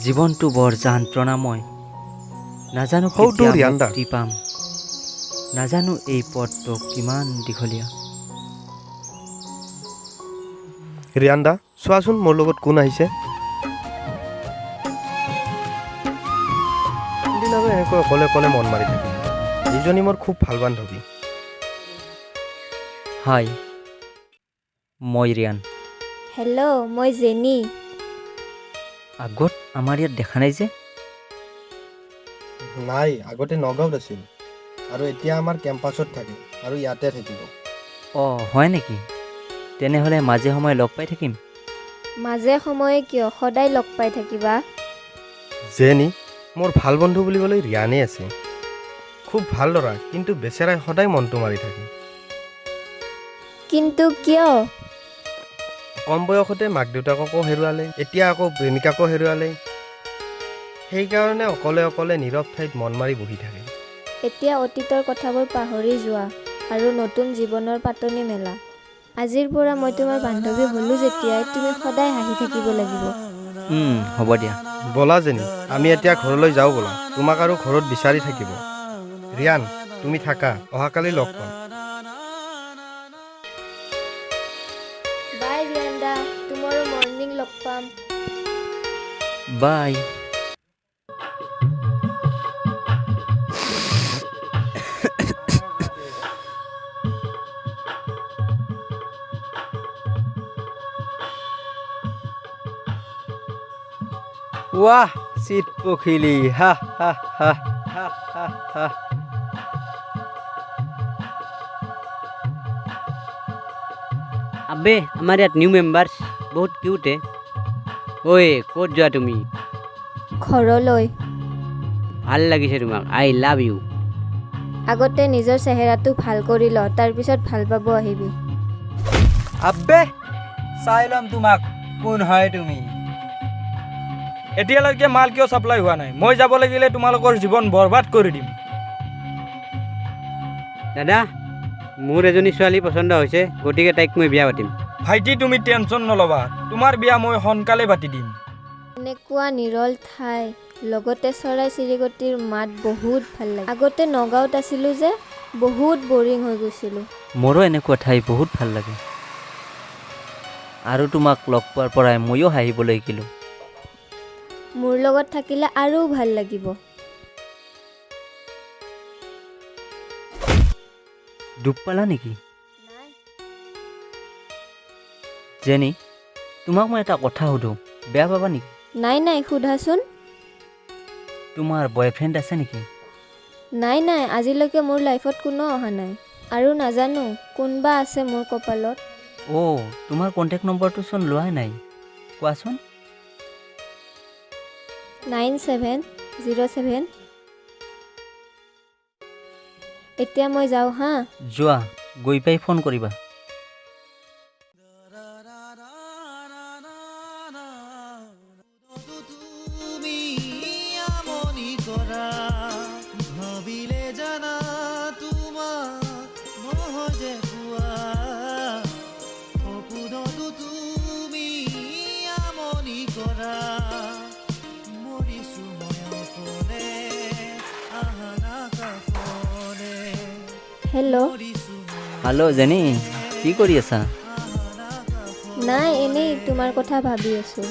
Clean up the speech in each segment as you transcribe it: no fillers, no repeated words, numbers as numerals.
জীৱনটো বৰ যান্ত্ৰণাময়। নাজানো সৌটো কেতিয়া ৰিয়ান দা। মুক্তি পাম, নাজানো এই পথটো কিমান দীঘলীয়া। ৰিয়ান দা, চোৱাচোন মোৰ লগত কোন আহিছে। কোনদিনা আৰু এনেকৈ অকলে অকলে মন মাৰি থাকিম? এইজনী মোৰ খুব ভাল বান্ধৱী। হাই, মই ৰিয়ান। হেল্ল', মই জেনী। আগত আমাৰ ইয়াত দেখা নাই যে? নাই, আগতে নগাঁৱত আছিল আৰু এতিয়া আমাৰ কেম্পাছত থাকে আৰু ইয়াতে থাকিব। অঁ, হয় নেকি? তেনেহ'লে মাজে সময়ে লগ পাই থাকিম। মাজে সময়ে কিয়, সদায় লগ পাই থাকিবা। জেনী, মোৰ ভাল বন্ধু বুলিবলৈ ৰিয়ানেই আছে। খুব ভাল ল'ৰা, কিন্তু বেচেৰাই সদায় মনটো মাৰি থাকে। কিন্তু কিয়? কম বয়সতে মাক দেউতাককো হেৰুৱালে, এতিয়া আকৌ প্ৰেমিকাকো হেৰুৱালে। সেইকাৰণে অকলে অকলে নীৰৱ ঠাইত মন মাৰি বহি থাকে। এতিয়া অতীতৰ কথাবোৰ পাহৰি যোৱা আৰু নতুন জীৱনৰ পাতনি মেলা। আজিৰ পৰা মই তোমাৰ বান্ধৱী হ'লোঁ যেতিয়াই তুমি সদায় হাঁহি থাকিব লাগিব। হ'ব দিয়া। ব'লা জেনী, আমি এতিয়া ঘৰলৈ যাওঁ ব'লা। তোমাক আৰু ঘৰত বিচাৰি থাকিব। ৰিয়ান, তুমি থাকা, অহাকালি লগ পাম। বাই ৰিয়ান দা, তোমাৰো মৰ্ণিং লগ পাম। বাই। ৱাহ, চিত পখিলি, হা হা হা হা হা হা। আবে, আমাৰ ইয়াত নিউ মেম্বাৰ্ছ বহুত কিউট হে। ঐ, ক'ত যোৱা তুমি? ঘৰলৈ। ভাল লাগিছে তোমাক, I love you. আগতে নিজৰ চেহেৰাটো ভাল কৰি ল, তাৰপিছত ভাল পাব আহিবি। আবে, চাই ল'ম তোমাক, কোন হয় তুমি। এতিয়ালৈকে মাল কিয় ছাপ্লাই হোৱা নাই? মই যাব লাগিলে তোমালোকৰ জীৱন বৰবাদ কৰি দিম। দাদা, মোৰ এজনী ছোৱালী পচন্দ হৈছে, গতিকে তাইক মই বিয়া পাতিম। ভাইটি, তুমি টেনশ্যন নল'বা, তোমাৰ বিয়া মই সোনকালে পাতি দিম। এনেকুৱা নিৰল ঠাই, লগতে চৰাই চিৰিকটিৰ মাত, বহুত ভাল লাগে। আগতে নগাঁৱত আছিলোঁ যে, বহুত বৰিং হৈ গৈছিলোঁ। মোৰো এনেকুৱা ঠাই বহুত ভাল লাগে। আৰু তোমাক লগ পোৱাৰ পৰাই ময়ো হাঁহিবলৈ শিকিলোঁ। মোৰ লগত থাকিলে আৰু ভাল লাগিব। দুখ পালা নেকি? জেনী, তোমাক মই এটা কথা সুধোঁ, বেয়া পাবা নেকি? নাই নাই, সোধাচোন। তোমাৰ বয়ফ্ৰেণ্ড আছে নেকি? নাই নাই, আজিলৈকে মোৰ লাইফত কোনো অহা নাই আৰু নাজানো কোনোবা আছে মোৰ কপালত। অ', তোমাৰ কণ্টেক্ট নম্বৰটোচোন লোৱাই নাই, কোৱাচোন। 9707। এতিয়া মই যাওঁ হা। যোৱা, গৈ পাই ফোন কৰিবা। তুমি আমনি কৰা ভাবিলে জানা তোমাক নহয় যে পোৱা। সপোনতো তুমি আমনি কৰা। মৰিছো মই অকলে, আহা না কাষলে। হেল্ল'। মৰিছো মই। হেল্ল' জেনী, কি কৰি আছা? নাই, এনেই তোমাৰ কথা ভাবি আছোঁ।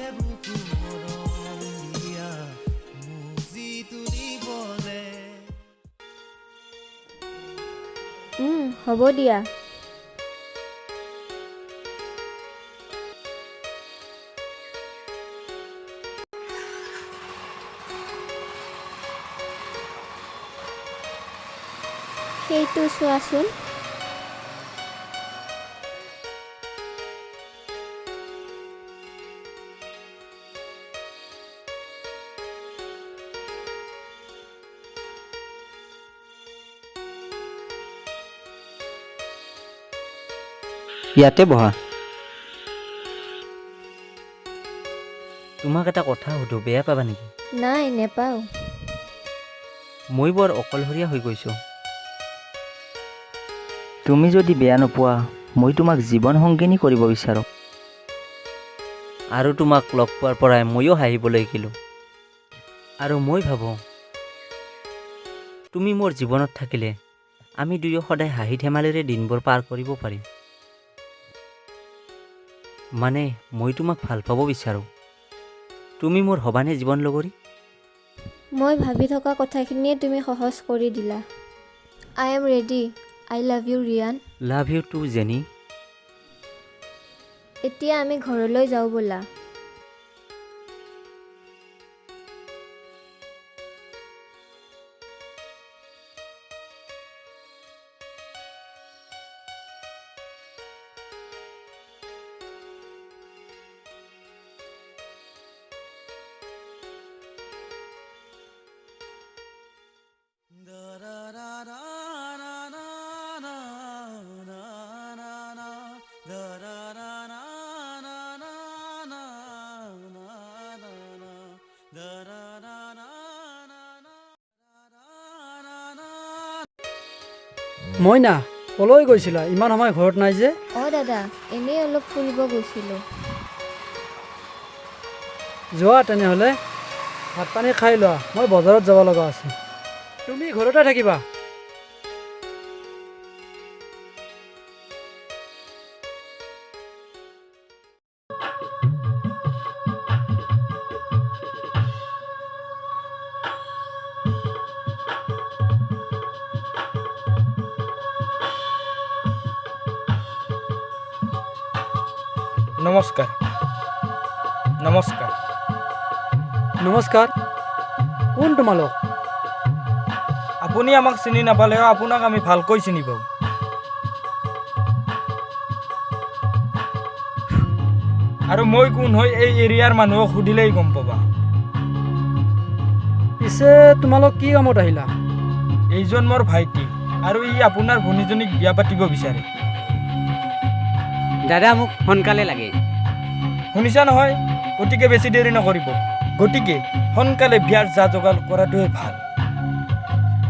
এবুকু মৰম দিয়া মোক যিটো দিবলে। হ'ব দিয়া। সেইটো চোৱাচোন। ইয়াতে বহা। তোমাক এটা কথা সুধোঁ, বেয়া পাবা নেকি? নাই, নেপাওঁ। মই বৰ অকলশৰীয়া হৈ গৈছোঁ। তুমি যদি বেয়া নোপোৱা, মই তোমাক জীৱন সংগিনী কৰিব বিচাৰোঁ। আৰু তোমাক লগ পোৱাৰ পৰাই ময়ো হাঁহিবলৈ শিকিলোঁ। আৰু মই ভাবোঁ তুমি মোৰ জীৱনত থাকিলে আমি দুয়ো সদায় হাঁহি ধেমালিৰে দিনবোৰ পাৰ কৰিব পাৰিম। মানে মই তোমাক ভাল পাব বিচাৰোঁ। তুমি মোৰ হ'বানে জীৱন লগৰী? মই ভাবি থকা কথাখিনিয়ে তুমি সহজ কৰি দিলা। I am ready. I love you Riyan. Love you too Jenny. এতিয়া আমি ঘৰলৈ যাওঁ ব'লা। মইনা, কলৈ গৈছিলা? ইমান সময় ঘৰত নাই যে? অঁ দাদা, এনেই অলপ ফুৰিব গৈছিলোঁ। যোৱা তেনেহ'লে, ভাত পানী খাই লোৱা, মই বজাৰত যাব লগা আছে। তুমি ঘৰতে থাকিবা। নমস্কাৰ। নমস্কাৰ। নমস্কাৰ। কোন তোমালোক? আপুনি আমাক চিনি নাপালেও আপোনাক আমি ভালকৈ চিনি পাওঁ। আৰু মই কোন হৈ এই এৰিয়াৰ মানুহক সুধিলেই গম পাবা। পিছে তোমালোক কি কামত আহিলা? এইজন মোৰ ভাইটি আৰু ই আপোনাৰ ভনীজনীক বিয়া পাতিব বিচাৰে। দাদা, মোক সোনকালে লাগে। শুনিছা নহয়? গতিকে বেছি দেৰি নকৰিব। গতিকে সোনকালে বিয়াৰ যা যোগাৰ কৰাটোৱে ভাল।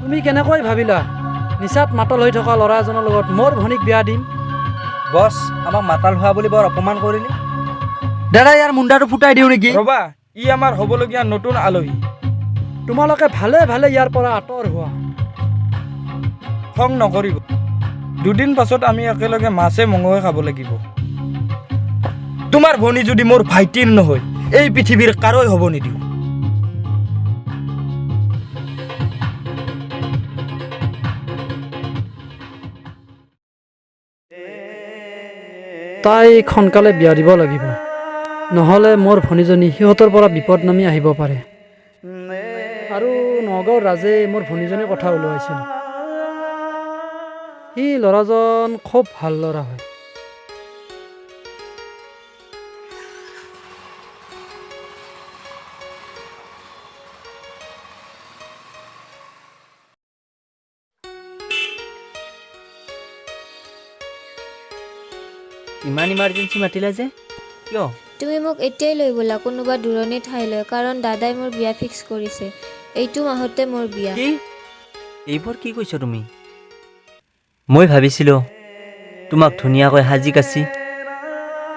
তুমি কেনেকৈ ভাবিলা নিচাত মাতাল হৈ থকা ল'ৰা এজনৰ লগত মোৰ ভনীক বিয়া দিম? বছ, আমাক মাতাল হোৱা বুলি বৰ অপমান কৰিলি। দাদা, ইয়াৰ মুণ্ডাটো ফুটাই দিওঁ নেকি? ৰ'বা, ই আমাৰ হ'বলগীয়া নতুন আলহী। তোমালোকে ভালে ভালে ইয়াৰ পৰা আঁতৰ হোৱা। খং নকৰিব। দুদিন পাছত আমি একেলগে মাছে মঙহে খাব লাগিব। তোমাৰ ভনী যদি মোৰ ভাইটিৰ নহয়, এই পৃথিৱীৰ কাৰোই হ'ব নিদিওঁ। তাইক সোনকালে বিয়া দিব লাগিব, নহ'লে মোৰ ভনীজনী সিহঁতৰ পৰা বিপদ নামি আহিব পাৰে। আৰু নগাঁৱৰ ৰাজে মোৰ ভনীজনীৰ কথা ওলোৱাইছিল। সি ল'ৰাজন খুব ভাল ল'ৰা হয়। ইমান ইমাৰ্জেঞ্চি মাতিলা যে কিয়? তুমি মোক এতিয়াই লৈ ব'লা কোনোবা দূৰণি ঠাইলৈ, কাৰণ দাদাই মোৰ বিয়া ফিক্স কৰিছে। এইটো মাহতে মোৰ বিয়া। কি? এইবোৰ কি কৈছ তুমি? মই ভাবিছিলোঁ তোমাক ধুনীয়াকৈ সাজি কাচি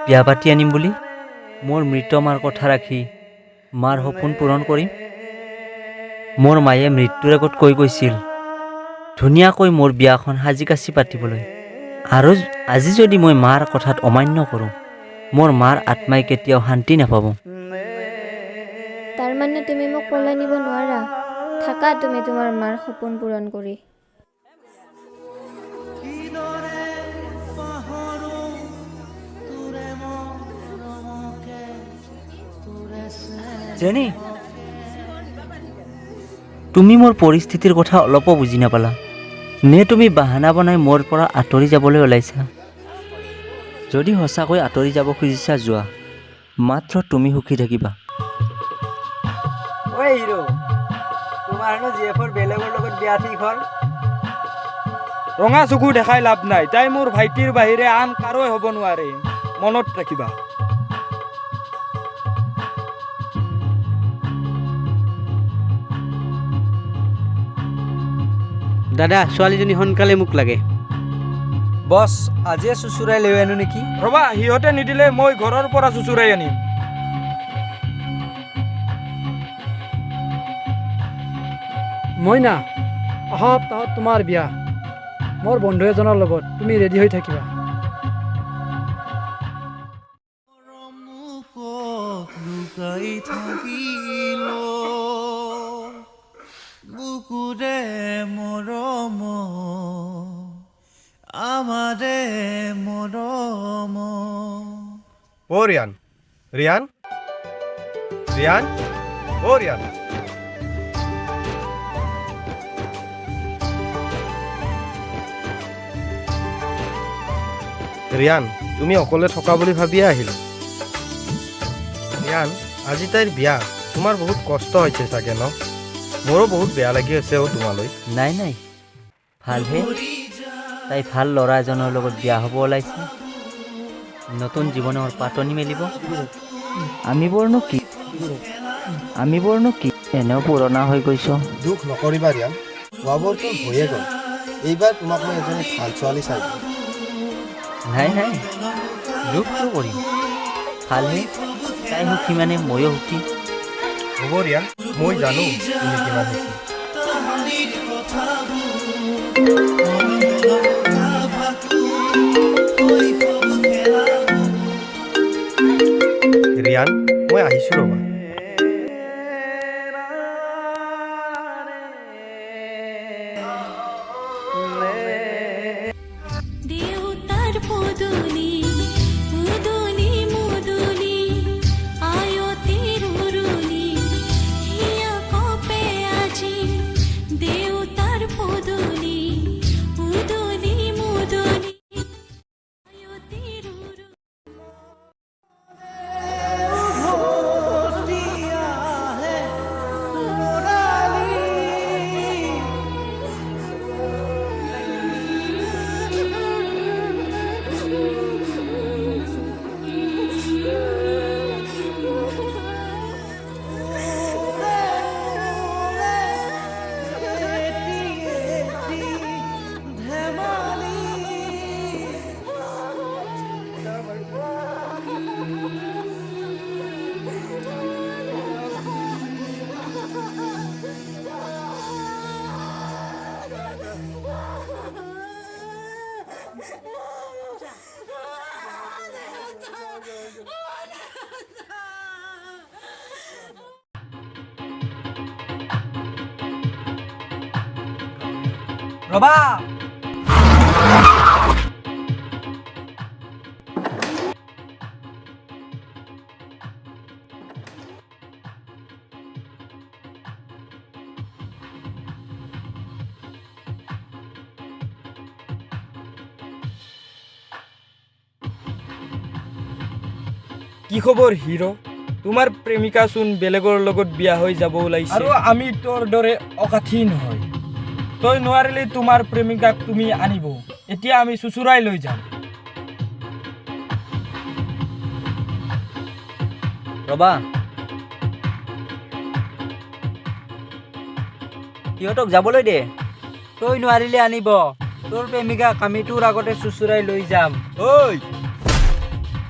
বিয়া পাতি আনিম বুলি। মোৰ মৃত মাৰ কথা ৰাখি মাৰ সপোন পূৰণ কৰিম। মোৰ মায়ে মৃত্যুৰ আগত কৈ গৈছিল ধুনীয়াকৈ মোৰ বিয়াখন সাজি কাচি পাতিবলৈ। আৰু আজি যদি মই মাৰ কথাত অমান্য কৰোঁ, মোৰ মাৰ আত্মাই কেতিয়াও শান্তি নাপাব। তাৰমানে তুমি মোক পলাই নিব নোৱাৰা? থাকা তুমি তোমাৰ মাৰ সপোন পূৰণ কৰি। জেনি, তুমি মোৰ পৰিস্থিতিৰ কথা অলপো বুজি নাপালা নে? তুমি বাহানা বনাই মোৰ পৰা আঁতৰি যাবলৈ ওলাইছা? যদি সঁচাকৈ আঁতৰি যাব খুজিছা যোৱা, মাত্ৰ তুমি সুখী থাকিবা। ঐ হিৰো, তোমাৰ হেনো জীয়েকৰ বেলেগৰ লগত বিয়া ঠিক হ'ল? ৰঙা চকু দেখাই লাভ নাই, তাই মোৰ ভাইটিৰ বাহিৰে আন কাৰোই হ'ব নোৱাৰে, মনত ৰাখিবা। দাদা, ছোৱালীজনী সোনকালে মোক লাগে। বছ, আজিয়ে চুচুৰাই লৈ আনো নেকি? ৰ'বা, সিহঁতে নিদিলে মই ঘৰৰ পৰা চুচুৰাই আনিম। মইনা, অহা সপ্তাহত তোমাৰ বিয়া মোৰ বন্ধু এজনৰ লগত, তুমি ৰেডি হৈ থাকিবা। লুকাই থাকিল বুকুৰে মৰম, আমাৰে মৰম। অ' ৰিয়ান, ৰিয়ান, ৰিয়ান, অ' ৰিয়ান। ৰিয়ান, তুমি অকলে থকা বুলি ভাবিয়ে আহিলোঁ। ৰিয়ান, আজি তাইৰ বিয়া, তোমাৰ বহুত কষ্ট হৈছে চাগে ন? মোৰো বহুত বেয়া লাগি আছে অ' তোমালৈ। নাই নাই, ভালহে, তাই ভাল ল'ৰা এজনৰ লগত বিয়া হ'ব ওলাইছে, নতুন জীৱনৰ পাতনি মেলিব। আমিবোৰনো কি, আমিবোৰনো কি, এনেও পুৰণা হৈ গৈছ। দুখ নকৰিবা ৰিয়ান, হোৱাবোৰতো হৈয়ে গ'ল। এইবাৰ তোমাক মই এজনী ভাল ছোৱালী চাই দিম। নাই নাই, দুখ কিয় কৰিম, ভালহে, তাই সুখী মানে ময়ো সুখী। হ'ব ৰিয়ান, মই জানো তুমি কিমান সুখী। ৰিয়ান, মই আহিছোঁ ৰ'বা। দেউতাৰ পদূলি উদুলি মুদুলি, আয়তীৰ উৰুলি, হিয়া কঁপে আজি। দেউতাৰ পদূলি উদুলি মুদুলি, আয়তীৰ উৰুলি। ৰবা। কি খবৰ হিৰ'? তোমাৰ প্ৰেমিকাচোন বেলেগৰ লগত বিয়া হৈ যাব ওলাইছে, আৰু আমি তোৰ দৰে অকাঠি নহয়। তই নোৱাৰিলে তোমাৰ প্ৰেমিকাক তুমি আনিব, এতিয়া আমি চুচুৰাই লৈ যাম। ৰবা, সিহঁতক যাবলৈ দে। তই নোৱাৰিলে আনিব তোৰ প্ৰেমিকাক, আমি তোৰ আগতে চুচুৰাই লৈ যাম। ঐ,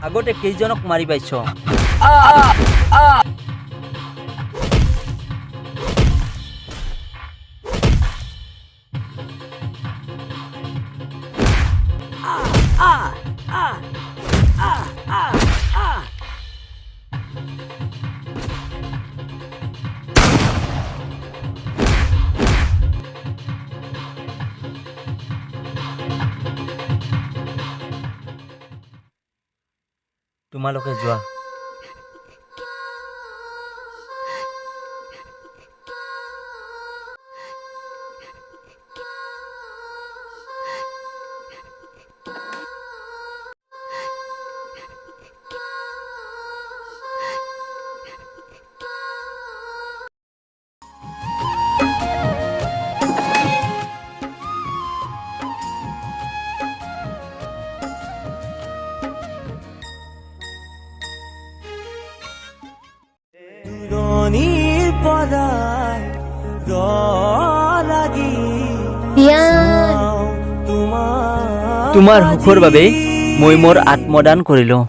আগতে কেইজনক মাৰি পাইছ? তোমালোকে যোৱা। দূৰণিৰ পৰাই ৰ লাগি ৰিয়ান, তোমাৰ তোমাৰ সুখৰ বাবে মই মোৰ আত্মদান কৰিলোঁ।